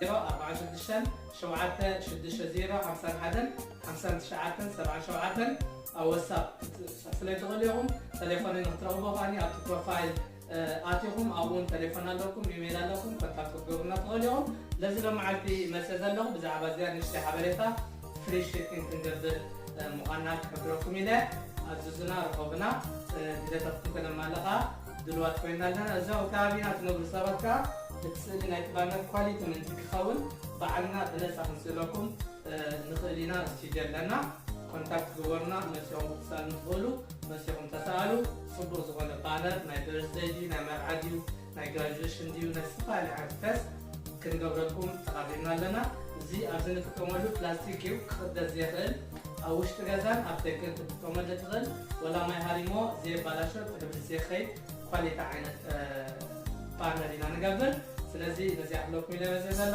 ኣርባዕተ ሽዱሽተ ሸውዓተ ሽዱሽተ ዜሮ ሓምሳን ሓደን ሓምሳን ትሽዓተን ሰብዓን ሸውዓተን ኣብ ዋትሳፕ ክትጽሕፉለይ ትኽእሉ ኢኹም። ቴሌፎነይ ንክትረኽብዎ ከኣ ኣብቲ ፕሮፋይል ኣቲኹም ኣብኡ እውን ቴሌፎን ኣለኩም፣ ኢሜይል ኣለኩም፣ ኮንታክት ክትገብሩና ትኽእሉ ኢኹም። ለዚ ሎመዓልቲ መፅእ ዘለኹ ብዛዕባ እዚኣ ንእሽተይ ሓበሬታ፣ ፍሪ ሺፒንግ ክንገብር ምዃንና ክሕብረኩም ኢለ። ኣዝዙና፣ ርኸቡና። ድሌታትኩም ከነማልእ ድልዋት ኮይና ኣለና። እዛ ኣብ ከባቢና ትነብሩ ሰባት ከኣ እቲ ስእሊ ናይቲ ባነር ኳሊቲ ምእንቲ ክኸውን ባዕልና ብነፃ ክንስእለኩም ንኽእል ኢና። ስቱድዮ ኣለና። ኮንታክት ግበሩና። መሲኹም ክትሰኣሉ ትኽእሉ፣ መሲኹም ተሰኣሉ። ጽቡቕ ዝኾነ ባነር ናይ በርዝደይ ድዩ፣ ናይ መርዓ ድዩ፣ ናይ ግራጁዌሽን ድዩ፣ ናይ ዝተፈላለዩ ዓይነት ፌስት ክንገብረልኩም ተቓሪብና ኣለና። እዚ ኣብዚ ንጥቀመሉ ፕላስቲክ እዩ፣ ክቕደድ ዘይኽእል። ኣብ ውሽጢ ገዛን ኣብ ደገን ክትጥቀመሉ ትኽእል። ወላ ማይ ሃሪሞ ዘየባላሾ፣ ብሕብሪ ዘይኸይድ ኳሊቲ ዓይነት ባነር ኢና ንገብር። ስለዚ ነዚኣ ክብለኩም ኢለ መፅእ ዘለኹ።